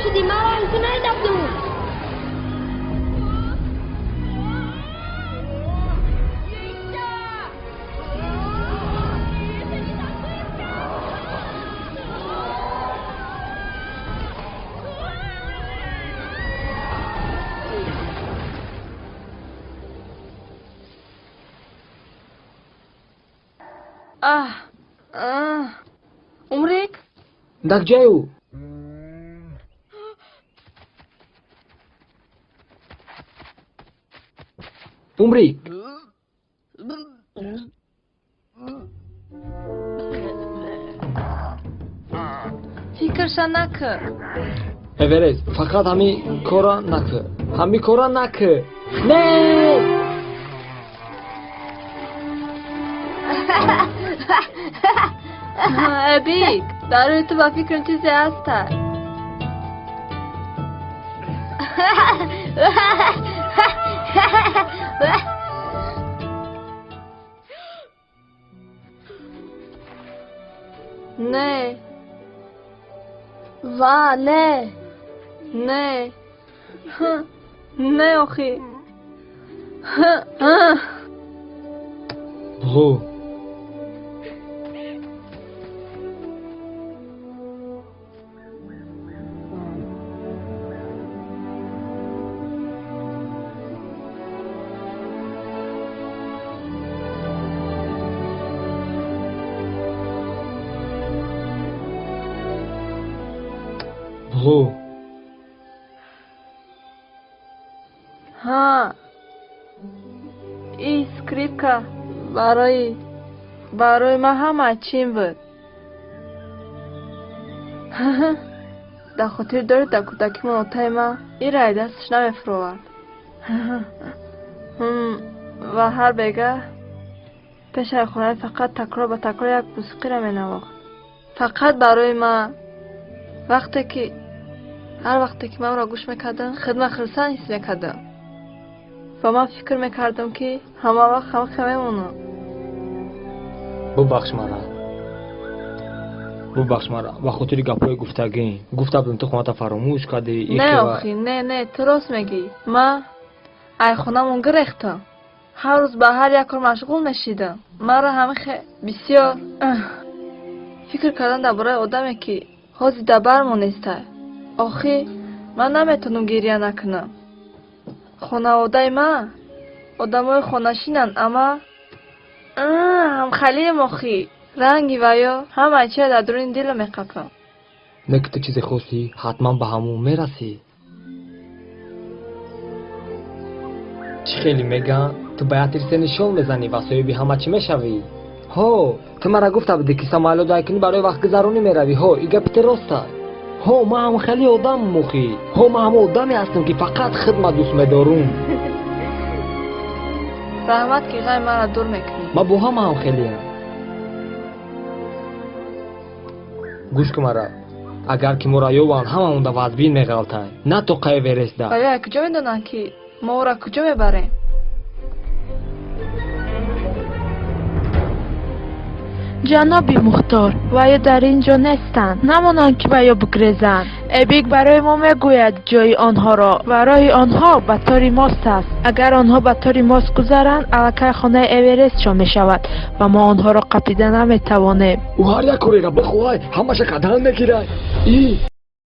Шудӣ, ман ту надида будум. Аҳ, аҳ. Умрик? Дар ҷаю? Умрик. Фикрша накӣ. Эверест, фақат ҳамин кора накӣ. Ҳамин кора накӣ. Не! Эбик, дар рӯи ту ба фикрам чизе ҳаста. Не. Ва, не. Не. Не, охи. Блу. Блу. Ҳа. Ин скрипка барои ман ҳама чим буд. Дар хотир доред, дар кӯдакимон отаи ман инро аз дасташ намефуровард. Ва ҳар бегаҳ пешаи хонаи фақат такрор ба такрор як мусиқиро менавохт. Фақат барои ман. Вақте ки ҳар вақте ки ман ӯро гӯш мекардам, хидмат хурсанд ҳис мекардам. Ва ман фикр мекардам, ки ҳама вақт ҳамхе мемонам. Бубахш мара. Бубахш мара. Ба хотири гапҳои гуфтагӣ. Гуфта будам, ту хоната фаромӯш кардӣ. Не, охи, не, не, ту рост мегӣ. Ман ай хонамон гирехтам. Ҳар рӯз ба ҳар як кор машғул мешидам. Маро ҳамихе бисёр фикр кардан дар бораи одаме, ки ҳозир дар бармон нестай. Охи, ман наметавонам гиря накунам. Хонаводаи ман одамои хонашинанд, амма ҳамхалием охи. Ранги ваё ҳамаи чиро дар дуруни дилам меқапам. Не ки ту чизе хостӣ, ҳатман ба ҳамон мерасӣ. Чӣ хеле мегӯянд, ту ба як тирсе нишон мезанӣ ва соҳиби ҳама чӣ мешавӣ. Ҳо, ту мара гуфта будӣ, ки самолёт айкунӣ барои вақтгузаронӣ меравӣ. Ҳо, и гапи ту рост аст. Ҳо, ман ҳам хеле одамам охи. Ҳо, ман ҳам одаме ҳастам, ки фақат хидмат дӯст медорум. Раҳмат, ки ғами маро дур мекунӣ. Ман бо ҳама ҳам хелеам. Гӯш кун мара. Агар ки моро ёванд, ҳамамон да вазбин меғалтанд. На то қай Эверестда. Ва ё куҷо медонанд, ки мо ӯро куҷо мебарем? Ҷаноби мухтор, ваё дар ин ҷо нестанд. Намонанд, ки ваё бигрезанд. Эбик барои мо мегӯяд ҷои онҳоро ва роҳи онҳо ба тори мост аст. Агар онҳо ба тори мост гузаранд, аллакай хонаи Эверестшон мешавад ва мо онҳоро қапида наметавонем. Ӯ ҳар як кореро бихоҳад, ҳамаша кардан мегирад. И